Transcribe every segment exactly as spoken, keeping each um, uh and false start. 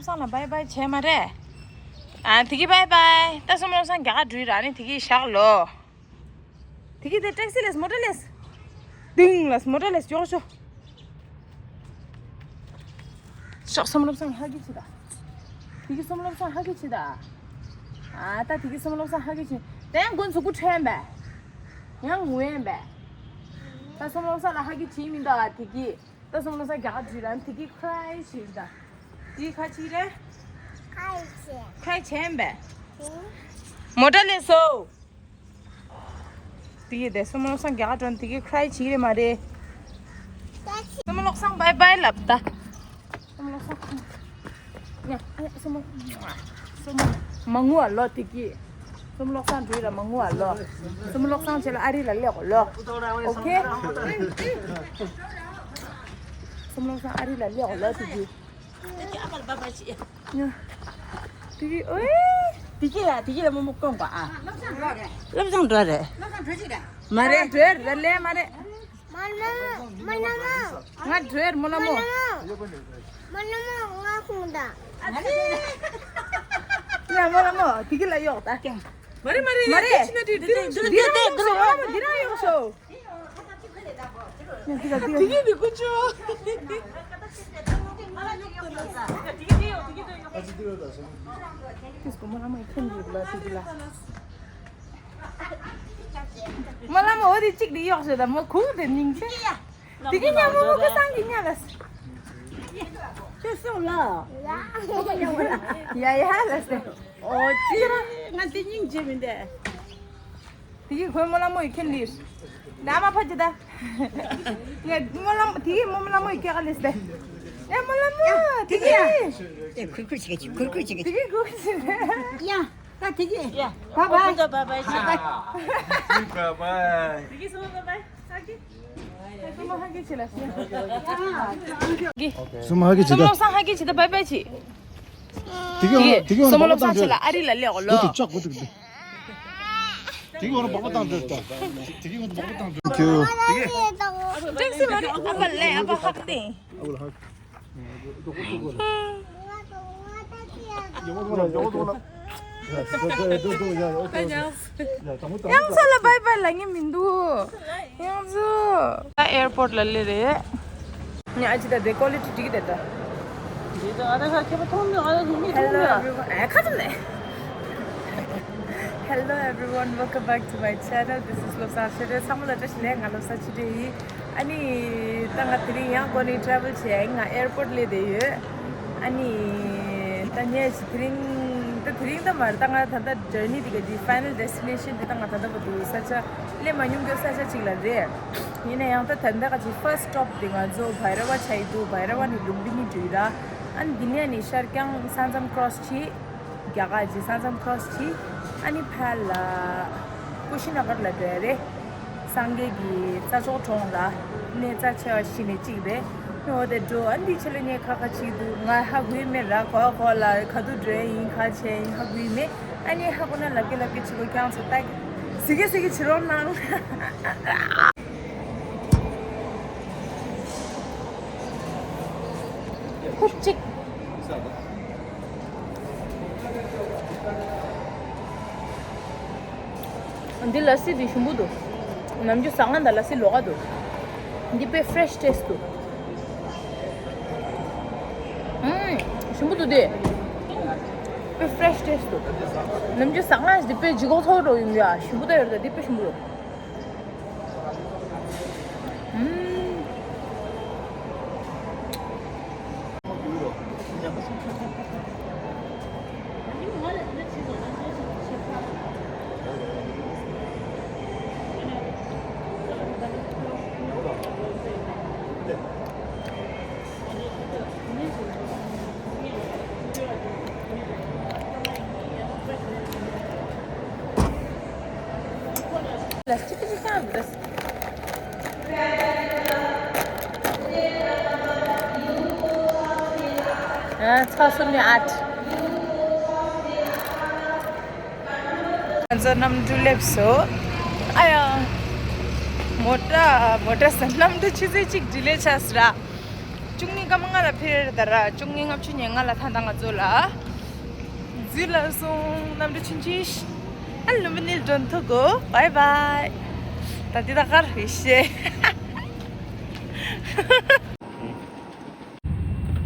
བསམ་ལ་བྷའི་བྷའི་བྱས་མ་རེད། ཨ་དེ་གི་བྷའི་བྷའི། ད་བསམ་བློ་བསམ་རྒྱ་གར་འགྲུལ་ར་ནི་དེ་གི་བཞག་ལོ། དེ་གི་དེ་ཊེག་སི་ལས་མོ་ཊ་ལས། ཏིང་ལས་མོ་ཊ་ལས་ཡོག་ཤོ། ཤོག་བསམ་བློ་བསམ་ཧ་གི་ཆི་ད། དེ་གི་བསམ་བློ་བསམ་ཧ་གི་ཆི་ད། ཨ་ད་དེ་གི་བསམ་བློ་བསམ་ཧ་གི་ཆི། དེ་ཡང་མགོན་ཚུགས་པོ་ཁྲོན་པས། ཡང་ངུ་ཡན་པས། ད་བསམ་བློ་བསམ་ལ་ཧ་གི་ཆི་མི་འདུག་ཨ་དེ་གི། ད་སོང་ལོ་ས་རྒྱ་གར་བྲིས་ར་དེ་གི་ཁྲའི་བྱེད་ད། དེ་ཁ་ཅིག་རེད། ཁྲའི་བྱེད་པས། མོ་ཊ་ལས་སོ། དེ་གི་དེ་སོང་ལོ་ས་རྒྱ་གར་དྲོན་དེ་གི་ཁྲའི་བྱེད་རེད་མ་རེད། སོང་ལོ་ས་བྷའི་བྷའི་ལབ་ད། སོམ་ལོག་ས། ཡ། ཨ་ཡ། སོམ་མོ། སོམ་མོ། མ་ངུ་བ་ལོ་དེ་གི། སོམ་ལོག་ས་འགྲོ་ཡི་ར་མ་ངུ་བ་ལོ། སོམ་ལོག་ས་བྱས་ལ་ཨ་རི་ལ་སླེབས་གོ་ལོ། ཨོ་ཁེ། སོམ་ལོག་ས་ཨ་རི་ལ་སླེབས་གོ་ལོ་དེ་གི། ཡ། དེ་གི་ཨོའེ། དེ་གི་ལ་དེ་གི་ལ་མོ་མོ་སྐོང་གོ་ཨ། བློ་བཟང་འགྲོ་རེད། མ་རེད། འགྲོ་རེད་ལ་ལས་མ་རེད། མ་ལ་མོ། མ་ལ་མོ། ང་བྲོས་མོ་ལ་མོ། མ་ལ་མོ། ང་ཁུངས་ད། ཡ་མོ་ལ་མོ་དེ་གི་ལ་གཡོག་ད། མ་རེད་མ་རེད། མ་རེད། ཁྱི་ན་དེ་དེ་དེ་དེ་དེ་དེ་དེ་དེ་དེ་དེ་གི་དེ་ཀུ་ཅོ། ཁྱི་སྐུ་མོ་ལ་མོ་ཁྱེད་འདི་ལ་དེ་གི་ལ། མོ་ལ་མོ་འོ་དེ་གཅིག་དེ་གཡོག་ཤོད་ད་མོ་ཁུག་དེ་སྙིང་རྗེ། དེ་གི་ཉ་མོ་མོ་ཁུ་སང་གི་ཉ་ལ། ཁྱོད་སོང་ལ། ཡ་ཡ་ལ་སེ། ཨོ་ཅི་ར་ང་དེ་སྙིང་རྗེ་མི་འདས། དེ་གི་ཁོའི་མོ་ལ་མོ་ཡི་ཁྱེད་ལིར། ད་མ་ཕ་ཅི་ད། ངས་མོ་ལ་མོ་དེ་གི་མོ་མོ་ལ་མོ་ཡི་སྐྱེ་ག་ལེ་སེ། ཨེ་མོ་ལ་མོ་དེ་གི། ཨེ་ཁུར་ཁུར་བྱེད་གི་ཁུར་ཁུར་བྱེད་གི། དེ་གི་ཁུར་ཁུར་བྱེད་གི། ཡ། ད་དེ་གི། ཡ། བ་བ། ཁོ་ཚོ་བ་བ་ཤི། བ་བ། དེ་གི་སོང་བ་བ། ཧ་གི། སོང་བ་ཧ་གི་ཆི་ལ་སོང་། སོང་བ་ཧ་གི་ཆི་ད། སོང་བ་ཧ་གི་ཆི་ད་བ་བ་ཆི། དེ་གི་དེ་གི་སོང་བ་ལོ་སང་ཆི་ལ་ཨ་རི་ལ་ལེགས་ལོ། དེ་ཅག་གོ་དེ་གི། དེ་གི་འོ་ན་སྦག་སྦག་བཏང་འདོད་ད། དེ་གི་འོ་ན་སྦག་སྦག་བཏང་འདོད། ཁྱོད། ཏེག་སི་མ་རེད། ཨ་ཕ་ལས་ཨ་ཕ་ཧག་ཏེ། ཡང་ས་ལ་བྷའི་བྷའི་ལབ་ངེས་མི་འདུག་ཡང་ཚོ། ད་ཨེར་པོར་ལ་སླེབས་རེད། ནི་ཨ་ཅི་ད་དེ་ཀོ་ལི་ཊི་འགྲིག་གི་རེད་ད། འདི་ད་ཨ་ད་ཁ་ཁྱེད་པ་མཐོང་མི་ཨ་ད་མི་མཐོང་མི་ཨ། Hello everyone. ཨེ་ཁ་ཚུམ་ནས། Hello everyone, welcome back to my channel. This is Lobsang Chhedre. ཚང་མ་ལ་བཀྲ་ཤིས་བདེ་ལེགས། ང་Lobsang Chhedre ཡིན། ཨ་ནི། ད་ང་དེ་རིང་ཡང་ཀོ་ནི་ཊེ་རེ་ཝལ་བྱས་ང་ཨེར་པོར་སླེབས་བསྡད་ཡོད། ཨ་ནི། ད་ངས་དེ་རིང་། ད་དེ་རིང་ད་མ་རེད། ད་ང་ད་ལྟ་ཇར་ནི་འདི་ག་འདི་ཕའི་ནལ་ཌེ་སི་ཊི་ནེ་ཤན་འདི་ད་ང་ད་ལྟ་བར་དུ་ས་ཆ་སླེབས་མ་མྱོང་རྒྱུ་ས་ཆ་གཅིག་ལ་རེད། ཡིན་ན་ཡང་ད་ད་ལྟ་ག་ཅིག་ཕར་སི་ཊོབ་དེ་ང་ཚོ་བྷའི་ར་ཝ་ཆགས་ཀྱི་འདུག་བྷའི་ར་ཝ་ནས་ལུམ་བི་ནི་འགྲོ་ཡི་ར། ཨ་ནི་འདི་ནས་ནི་ཤར་རྒྱང་ས་མཚམས་ཀྲོ་སི་བྱས། རྒྱ་གར་གྱི་ས་མཚམས་ཀྲོ་སི་བྱས། ཨ་ནི་ཕར་ལ་ཀུ་ཤི་ན་གར་ལ་འགྲོ་ཡ་རེད། སངས་རྒྱས་ཀྱི་རྩྭ་མཆོག་གྲོང་ལ་གནས་རྩ་ཆེ་བ་ཞིག་ནས་གཅིག་རེད། ཨ་ནི་འོ་དེ་འགྲོ། ཨ་ནི་འདི་ཕྱི་ལ་ངས་ཁ་ཁ་ཅིག་འདུག་ང་ཧ་གོ་ཡི་མེད་ར། གོ་གོ་ལ་ག་དུས་འགྲོ་ཡ་ཡིན་ག་བྱས་ཡིན་ཧ་གོ་ཡི་མེད། ཨ་ནི་ཧ་གོ་ན་ལབ་ཀྱི་ལབ་ཀྱི་བྱེད་དགོས། ཁྱེད་ཚོ་ལྟ་གི་ཟི་གི་ཟི་གི་བྱེད་རོགས་གནང་། ཧུབ་ཅིག་འདི་ལ་སི་འདི་ཞིམ་པོ་འདུག་ནམ་རྒྱུན་ཟ་ཁང་དང་ལ་སི་ལོགས་ཀ་འདུག་འདི་དཔེ་ཕྲེཤ་ཊེ་སི་འདུག་ཨུམ། ཞིམ་པོ་འདུག་དེ། དཔེ་ཕྲེཤ་ཊེ་སི་འདུག་ནམ་རྒྱུན་ཟ་ཁང་འདི་དཔེ་ལྗིད་ཁོག་ཚ་པོ་འདྲ་ཡོད་ཡ། ཞིམ་པོ་ད་ཡོད་རེད། ད་འདི་དཔེ་ཞིམ་པོ་འདུག་ཨུམ། ཚ་སུ་ནི་ཨ་ཊ། ང་ཚོ་གནམ་གྲུ་སླེབས་སོང་། ཨ་ཡ། མོ་ཊ་མོ་ཊ་ཟེར། གནམ་གྲུ་ཆུ་ཚོད་གཅིག་ཌི་ལེ་ཆགས་སོང་ར། བཅུ་གཉིས་སྐར་མ་ལྔ་ལ་ཕེབས་རེད་ད་ར། བཅུ་གཉིས་ལྔ་བཅུ་ཉེར་ལྔ་ལ་ད་ལྟ་ང་ཚོ་ལ་འཛུལ་ལ་སོང་། གནམ་གྲུ་ཆུང་ཆུང་ཞིག་ཨ་ལུམ་བི་ནིར་འགྲོ་ཐུབ་གོ། བའི་བའི། ད་འདི་ད་གར་རེད་ཤེ།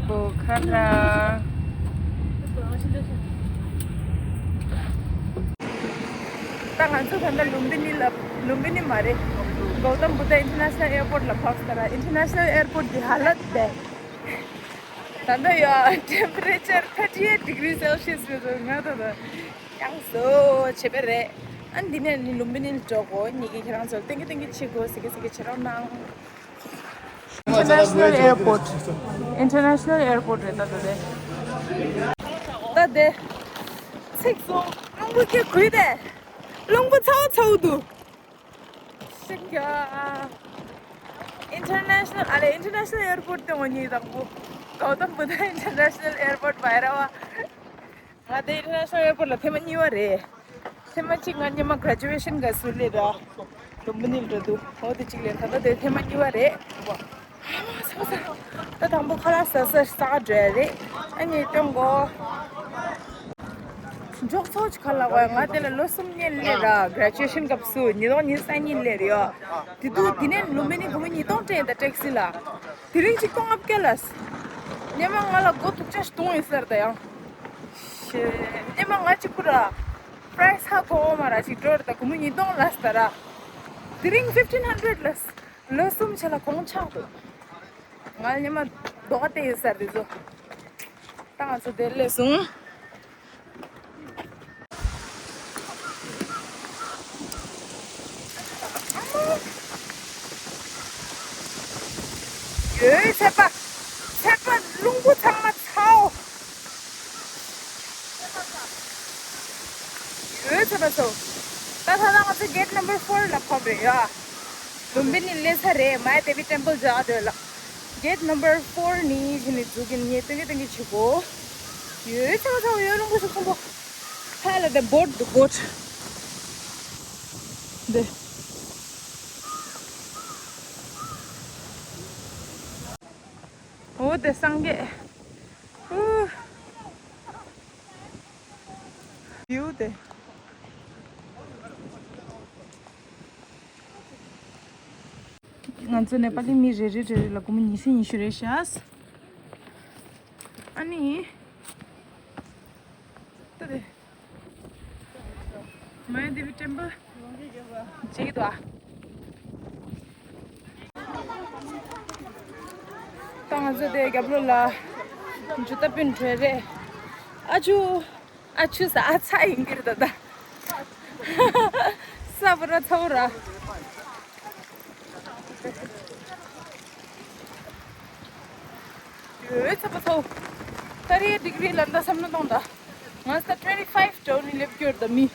པོ་ཁ་ར། ད་ང་ཚོ་ད་ལྟ་ལུམ་བི་ནི་ལ། ལུམ་བི་ནི་མ་རེད། གོ་ཏམ་བུདྡྷ་ཨིན་ཊར་ནེ་ཤ་ནལ་ཨེར་པོརཊ་ལ་ཕབ་ས་ར། ཨིན་ཊར་ནེ་ཤ་ནལ་ཨེར་པོརཊ་གི་ཧ་ལད་དེ། ད་ལྟ་ཡ་ཊེམ་པ་རེ་ཅར་thirty eight degree Celsius རེད་འདུག་ང་ད་ད་ཡང་སོ་བྱེད་པ་རེད། ཨ་འདི་ནས་ནི་ལུམ་བི་ནི་ལ་འགྲོ་གོ། ཉིད་ཀྱིས་ཁྱེད་རང་ཚོར་སྟོན་གི་སྟོན་གི་བྱེད་གོ། ཟེར་གི་ཟེར་གི་བྱེད་རོགས་གནང་། International Airport. International Airport རེད་ད་ད་དེ། ད་དེ། ཚིག་སོང་། རླུང་བུ་སྐད་གུས་ཏེ། རླུང་བུ་ཚ་བོ་ཚ་བོ་འདུག་ཤི་ཀྱ། International ཨ་ལེ། International Airport དེ་འོ་ཉིད་དང་པོ། གོ་ཏམ་བུདྡྷ་International Airport བྷ་ཡ་ར་བ། ང་དེ་International Airport ལ་ཐེངས་མ་གཉིས་པ་རེད། ཐེངས་མ་གཅིག་ང་སྔོན་མ་graduation ག་སུ་ལེ་ར། ལུམ་བི་ནི་ལ་འགྲོ་དུས་འོ་དེ་གཅིག་ལེ། ད་ལྟ་དེ་ཐེངས་མ་གཉིས་པ་རེད། ཨ་མ་ས་ས། ད་དང་པོ་ཁ་ལག་ཟ་ས་ས་ག་འགྲོ་ཡ་རེད། ཨ་ནི་སྟོན་གོ། མགྱོགས་ཚོགས་ཀྱི་ཁ་ལག་བ། ང་དེ་ལ་ལོ་གསུམ་སྔོན་ལེ་ར། graduation སྐབས་སུ་ཉིས་སྟོང་ཉི་ཤུ་རྩ་གཉིས་ལེ་རེད་ཡོ། དེ་དུས་དེ་ནས་ལུམ་བི་ནི་སྒོར་མོ་ཉིས་སྟོང་སྤྲད་ད་ཊེག་སི་ལ། དེ་རིང་གཅིག་སྟོང་ལྔ་བརྒྱ་ལ། སྔོན་མ་ང་ལ་སྒོར་དྲུག་བརྒྱ་ཞིག་གཏོང་ཡོད་ས་རེད་ད་ཡང་། ཤེ། སྔོན་མ་ང་གཅིག་པུ་ར། price ཧ་གོ་འོ་མ་ར་ཅིག་འགྲོ་རེད་ད། སྒོར་མོ་ཉིས་སྟོང་ལ་ས་ད་ར། དེ་རིང་fifteen hundred ལ། ལོ་གསུམ་ཆ་ལ་གོང་ཆག་འདུག་ང་སྔོན་མ་རྡོག་ཁ་བལྟས་ཡོད་ས་རེད་ཚོ། ད་ང་ཚོ་དེར་སླེབས་སོང་། ཡོའི་ཚད་པ། ཚད་པ་རླུང་བུ་ཚང་མ་ཚའོ། ཡོའི་ཚད་པ་ཚོ། ད་ད་ལྟ་ང་ཚོ་gate number four ལ་ཕབ་རེད་ཡ། ལུམ་བི་ནི་སླེབས་ས་རེད། མ་ཡ་དེ་བི་ཊེམ་པལ་འཇག་སྡོད་ལ། gate number four ནི་ཕྱི་ནས་འཛུལ་གིན་ངས་སྟོན་གི་སྟོན་གི་བྱེད་གོ། ཡོའི་ཚད་པ་ཚའོ། ཡོའི་རླུང་བུ་ཤུགས་ཆེན་པོ། ཧ་ལ་དེ་བོཊ་འདུག་བོཊ། འདི། འོ་དེ་སངས་རྒྱས། ཨུ། བིའུ་དེ། ང་ཚོ་ནེ་པ་ལི་མི་རེ་རེ་རེ་རེ་ལ་སྒོར་མོ་ཉི་ཤུ་ཉི་ཤུ་རེ་བཞག་ཨ་ནི། ད་དེ། མ་ཡ་དེ་བི་ཊེམ་པལ། ཅིག་ཏུ་ཨ། ད་ང་ཚོ་དེ་རྒྱབ་ལོགས་ལ་ཇུ་ཏ་པིན་བྲོས་རེད། ཨ་ཆུ། ཨ་ཆུ་ས་ཨ་ཚ་ཡིན་གྱི་རེད་ད་ད། ས་བུ་ར་ཚ་བུ་ར། ཡོད་ཚ་པ་ཚ་བུ། ད་རེས་ཌིག་རི་ལ་འདའ་བསམ་བློ་གཏོང་ད། ང་ས་twenty five འགྲོ་ནི་སླེབས་ཀྱི་ཡོད་ད་མི།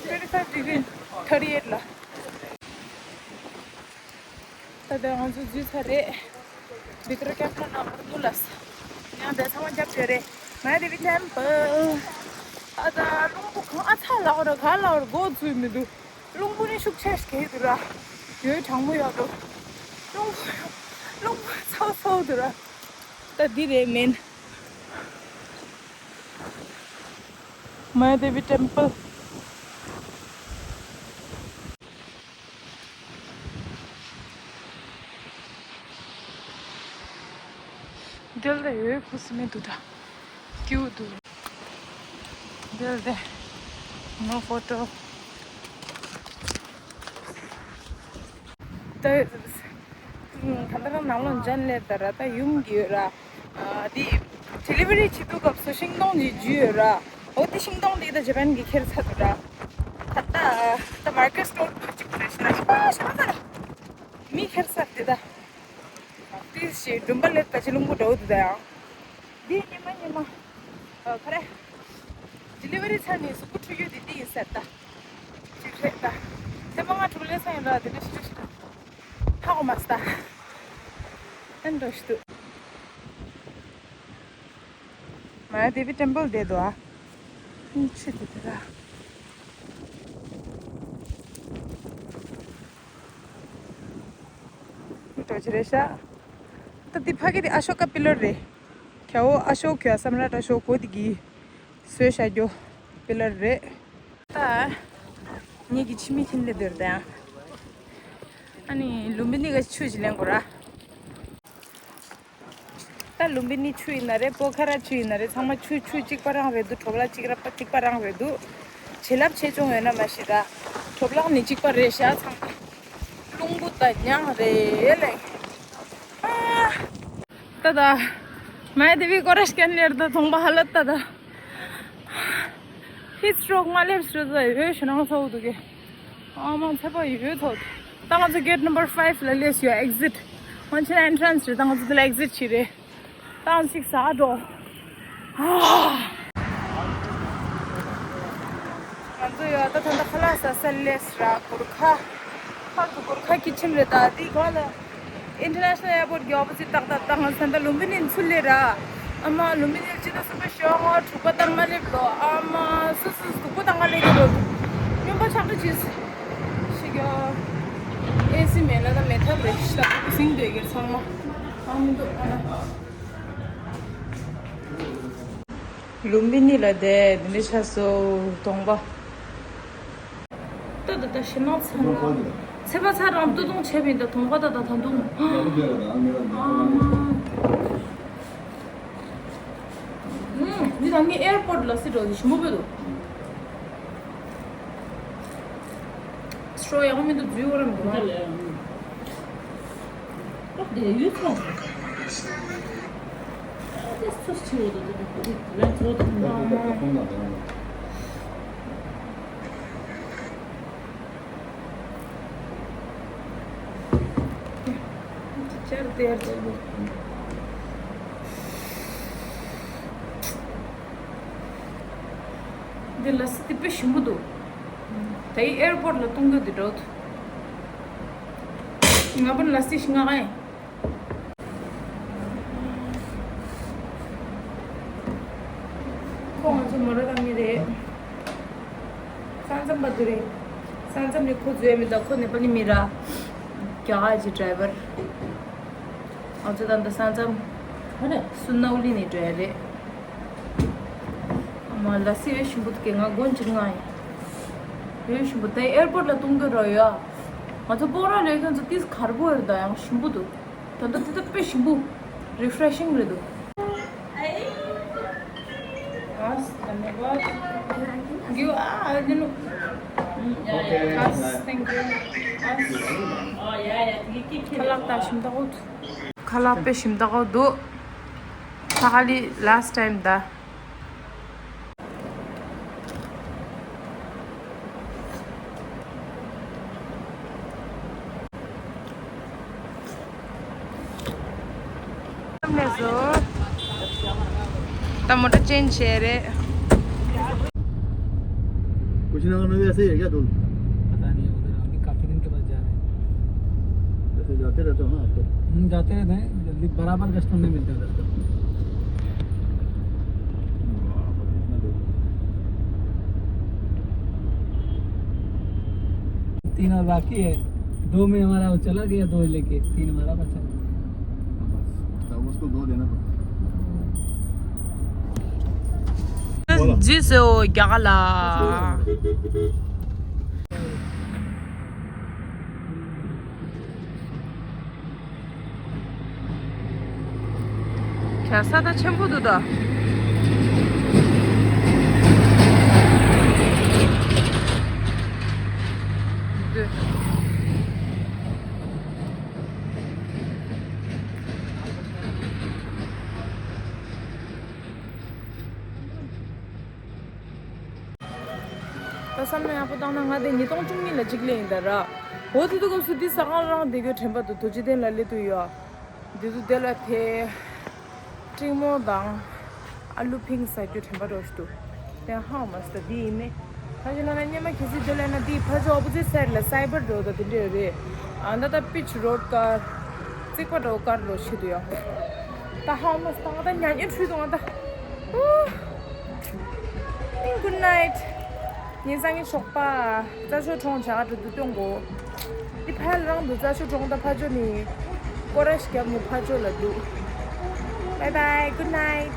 twenty five degree thirty eight ལ། ད་ལྟ་ང་ཚོ་འཛུལ་ཚར་རེད། བི་ཀྲ་ཀེམ་ལ་ནང་ལ་འདུག་ལ། ཡང་དེ་ཚང་མ་རྒྱབ་བྱས་རེད། མ་དེ་བི་ཊེམ་པལ། ཨ་ད་རླུང་བུ་གང་ཨ་ཚ་ལ་བར་ག་ལ་བར་མགོ་ཚོས་མི་འདུག་རླུང་བུ་ནི་ཤུགས་ཆེ་ཞིག་གི་འདུག་ར། ཡོད་གྲང་མོ་ཡོད་འདུག་རླུང་བུ་རླུང་བུ་ཚ་བོ་ཚ་བོ་འདུག་ར། ད་འདི་རེད་མིན། མ་དེ་བི་ཊེམ་པལ། འདིར་ལ་ཡོད་ཁུ་སིམ་མེ་འདུག་ད། ཀིའུ་འདུག་འདིར་ལ་ནོ་ཕོ་ཊོ། ད་ད་ལྟ་ནང་ལོགས་འཇོན་ལེ་ད་ར། ད་ཡུམ་གྱི་ཡོད་ར། ཨ་དེ་ཌེ་ལི་ཝ་རི་བྱེད་དུས་སྐབས་སུ་ཤིང་སྡོང་ཅིག་འཇུས་ཡོད་ར། འོ་དེ་ཤིང་སྡོང་དེ་ད་ཇ་པན་གྱིས་ཁྱེར་ཚར་འདུག་ར། ད་ད་ད་མར་ཀེཊ་སི་ཊོར་དུ་གཅིག་རེད་ཤི་ན་ཨ་ཤ་ན་ད་ར། མི་ཁྱེར་ཚར་དེ་ད། དེ་ཞེས་སྦྲུམ་པ་ལེབ་ད་ཅི་རླུང་བུ་འདྲ་བོ་འདུག་ད་ཡང་། འདི་ཉི་མ་ཉི་མ། ཨ་ཁ་རེ། ཌེ་ལི་ཝ་རི་ཚར་ནས་གཟུགས་པོ་འཁྲུད་རྒྱུ་དེ་འདི་ཡིན་ཟེར་ད། ཅིག་རེད་ད། ཐེངས་མ་ང་གྲོགས་ལས་ས་ཡིན་ར་དེ་འདྲ་ཞིག་རེད་ཤི་ད། ཧ་གོ་མ་སི་ད། ཨན་འགྲོ་ཤི་འདུག་མ་དེ་བི་ཊེམ་པལ་བསྡད་འདུག་ཨ། ཨུ་ཆི་དེ་དེ་ར། འགྲོ་ཅི་རེད་ཤག་འདི་ཕ་གི་དེ་ཨ་ཤོ་ཀ་པི་ལར་རེད། ཁྱོ་ཨ་ཤོ་ཁྱོ་ས་མ་ར་ཏྲ་ཤོ་གོ་དེ་གི་བཟོས་བཞག་རྒྱུ་པི་ལར་རེད། ད་ངེད་ཀྱི་ཕྱི་མི་ཁྱིམ་ལས་སྡོད་དང་། ཨ་ནི་ལུམ་བི་ནི་ག་ཆུ་ཞིག་ལེན་དགོས་ར། ད་ལུམ་བི་ནི་ཆུ་ཡིན་ན་རེད། པོ་ཁ་ར་ཆུ་ཡིན་ན་རེད། ཚང་མ་ཆུ་ཆུ་གཅིག་པ་རང་རེད་འདུག་གྲོ་ལ་གཅིག་ར་པ་གཅིག་པ་རང་རེད་འདུག་བྱིན་རླབས་ཆེ་ཆུང་ཡོད་ན་མ་ཤེས་ད། གྲོ་ལ་ནི་གཅིག་པ་རེད་ཤག་ཚང་མ་རླུང་བུ་དང་མྱང་རེད་ལེ། ཨ། ད་ད། མའི་དེ་བི་ཀོ་ར་ཤི་ཀན་ལེར་ད་ཐོང་པ་ཧ་ལད་ད་ད། ཧིཊ་སི་ཊོག་མ་སླེབས་སུ་ད་ཡོད་ཞུ་ནང་ཚ་བོ་འདུག་གི། ཨ་མ་ཚ་བ་ཡོད་ཚོད། ད་ང་ཚོ་གེ་ཊི་ནམ་བར་ཕའིབ་ལ་སླེབས་ཡོད། ཨེག་ཟིཊ། ང་ཚོ་ཨེན་ཊི་རན་སི་རེད། ད་ང་ཚོ་དེ་ལ་ཨེག་ཟིཊ་ཞིག་རེད། ད་ང་ཚོ་ཞིག་ཟ་འགྲོ། ཨ། ང་ཚོ་ཡོད་ད་ད་ད་ཁ་ལག་ཟ་ས་སླེབས་ར་གུར་ཁ། ཕར་དུ་གུར་ཁ་ཁི་ཆེམ་རེད་ད་འདི་ག་ལ། ཨིན་ཊར་ནེ་ཤ་ནལ་ཨེར་པོར་གི་ཨོ་པོ་ཟིཊ་ཏག་ཏག་ཏག་ང་ཚོ་ད་ལུམ་བི་ནི་ཚུར་སླེབས་ར། ཨ་མ་ལུམ་བི་ནི་སྤྱི་ཟླ་གསུམ་པའི་ཞོགས་སྔ་དྲུག་པ་ལྟར་མ་སླེབས་ལོ། ཨ་མ་སུ་སུ་སྡུག་པོ་བཏང་ག་སླེབས་ཀྱི་འདུག་སྨྱོན་པ་ཆགས་ཀྱི་ཅིས། ཤི་ག་ཨེ་སི་མེད་ན་ད་མེད་ཐབས་རེད། ཤི་ད་སྡུག་པོ་ཟིང་སྡོད་ཀྱི་རེད་ཚང་མ། ཨ་མི་འདུག་ཨ་ན། ལུམ་བི་ནི་ལ་དེ་འདི་འདྲ་ཆགས་སོ་གདོང་པ། ད་ད་ད་ཞེ་མང་ཚ་ན། ཚེ་བ་ཚ་རང་ཏུ་ཏུང་བྱས་པའི་ད་གདོང་པ་ད་ད་ད་དུང་། ཨ་མ། ཨུམ། འདི་ད་ངའི་ཨེར་པོར་ལ་སི་འགྲོ་འདི་ཞིམ་པོ་བོད་དུ། སྲོ་ཡག་མི་འདུག་འཛུལ་བ་ར་མི་འདུག་ཨ། ཨོ་དེ་ཡུལ་ཚོ། དེ་སུ་ཆེ་བོ་དེ་དེ་དེ་ཚོ་དེ། ཅར་དེར། འདི་ལ་སི་དེ་དཔེ་ཞིམ་པོ་འདུག་ད་ཡི་ཨེར་པོར་ལ་གཏོང་གི་འདི་འགྲོ་འདུག་ང་པོ་ལ་སི་ཤི་ང་ཨེ། ཁོ་ང་ཚོ་མོ་ར་རང་ནི་རེད། ས་མཚམས་པ་དུ་རེད། ས་མཚམས་ནི་ཁོ་ཚོའི་མི་དང་ཁོ་ནེ་པ་ལི་མི་ར། རྒྱ་གར་གྱི་ཌ་རའི་ཝར། ང་ཚོ་ད་ལྟ་ས་མཚམས། ཧ་ནེ། སུ་ནའུ་ལི་ནི་འགྲོ་ཡ་རེད། མ་ལ་སི་ཡོད་ཞིམ་པོ་དུ་གེ་ང་དགོན་གྱི་ང་ཡིན། ཡོད་ཞིམ་པོ་ད་ཨེར་པོར་ལ་གཏོང་གི་ར་ཡོད། ང་ཚོ་སྤོག་ར་ལས་ཁྱོད་ཚོ་ཏིས་གར་པོ་ཡོད་ད་ཡང་ཞིམ་པོ་འདུག་ད་ལྟ་དེ་ལྟ་དཔེ་ཞིམ་པོ། རི་ཕ་རེ་ཤིང་རེད་འདུག་ཨ་ས་ནེ་བ། གིའུ་ཨ་ཨ་ནི་ནུ། ཨ་ས་ཐེང་ཀིའུ། ཨ་ས། ཁ་ལག་ད་ཞིམ་ད་འོད། ཁ་ལག་དཔེ་ཞིམ་ད་འོད་འདུག་ད་ཧ་ལི་ལ་སི་ཊ་ཊའིམ་ད། ལས་སོ། ད་མོ་ཊ་ཅེན་ཇི་བྱས་རེད། कुछ ना होने वैसे ही है क्या धूल? पता नहीं, उधर अभी काफी दिन के बाद जा रहे हैं। वैसे जाते रहते हो ना आप तो? हम्म, जाते रहते हैं, जल्दी बराबर कस्टमर नहीं मिलते उधर तो। तीन और बाकी है। दो में हमारा वो चला गया, दो लेके, तीन हमारा बचा। बस, तो उसको दो देना पड़ता है। ཇི་སེའོ་རྒྱ་གར་ལ། ག་ས་ད་ཆེན་པོ་འདུག་ད། འདི། ད་བསམ་བློ་ཡག་པོ་བཏང་ན་ང་དེ་ཉིས་སྟོང་བཅུ་གཉིས་ལ་གཅིག་སླེབས་ཡིན་ད་ར། འོ་དེ་དུས་སྐབས་སུ་འདི་ཟ་ཁང་རང་བསྡད་རྒྱུ་དྲན་པ་འདུག་རྡོ་རྗེ་གདན་ལ་སླེབས་དུས་ཡོད། འདི་དུས་དེ་ལ་དེ། ཀྲིང་མོ་དང་། ཨ་ལུ་ཕིང་ཟ་རྒྱུ་དྲན་པ་འགྲོ་ཞིག་འདུག་དེ་ཧང་མ་སྟ་འདི་ཡིན་མེད། ད་ཅི་ལ་ན་སྙེ་མ་གལ་སྲིད་འདི་ལ་ན་འདི་ཕ་ཆོ་ཨོ་པོ་ཛིཊ་སའིཌ་ལ་སའི་བར་རོ་ད་དེ་འདྲ་ཡོད་རེད། ཨ་ད་ད་པིཆ་རོཌ་ཀར། རྩིག་པ་འགྲོ་ཀར་རོ་ཆེད་དུ་ཡོད། ད་ཧང་མ་སྟ་ང་ད་ཉ་ཉེ་འཁྲུལ་དུ་ང་ད། Good night. ངའི་སང་ཉིན་ཞོགས་པ། རྩྭ་མཆོག་གྲོང་བྱ་དགའ་འགྲོ་དུས་སྟོན་གོ་འདི་ཕལ་རང་དུ་རྩྭ་མཆོག་གྲོང་དང་ཕ་ཇོ་ནི། སྐོར་ར་ཞིག་རྒྱབ་ནས་ཕར་ཕྱོགས་ལ་འདུག Bye bye, good night.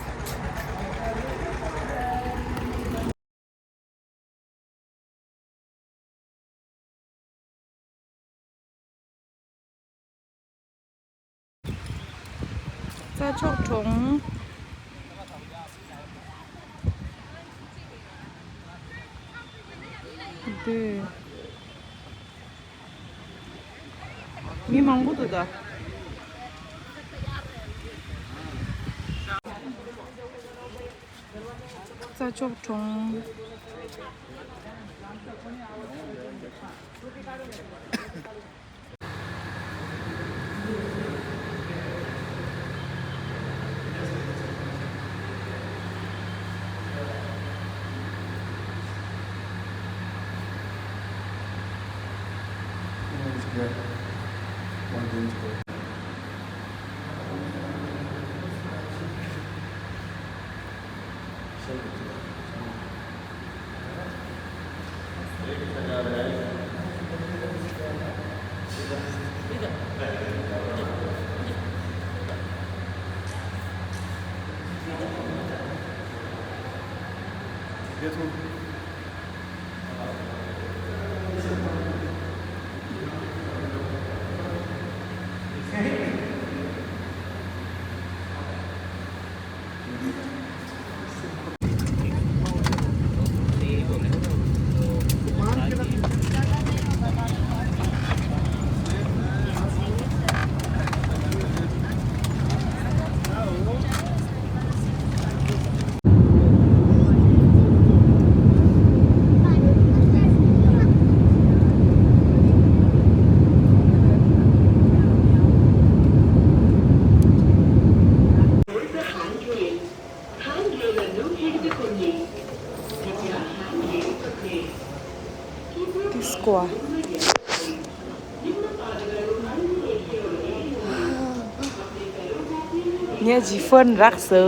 རྩྭ་མཆོག་གྲོང་། འདི། མི་མང་པོ་འདུག་ད། རྩྭ་མཆོག་གྲོང་། ངས་ཇི་ཧྥན་རག་སོ།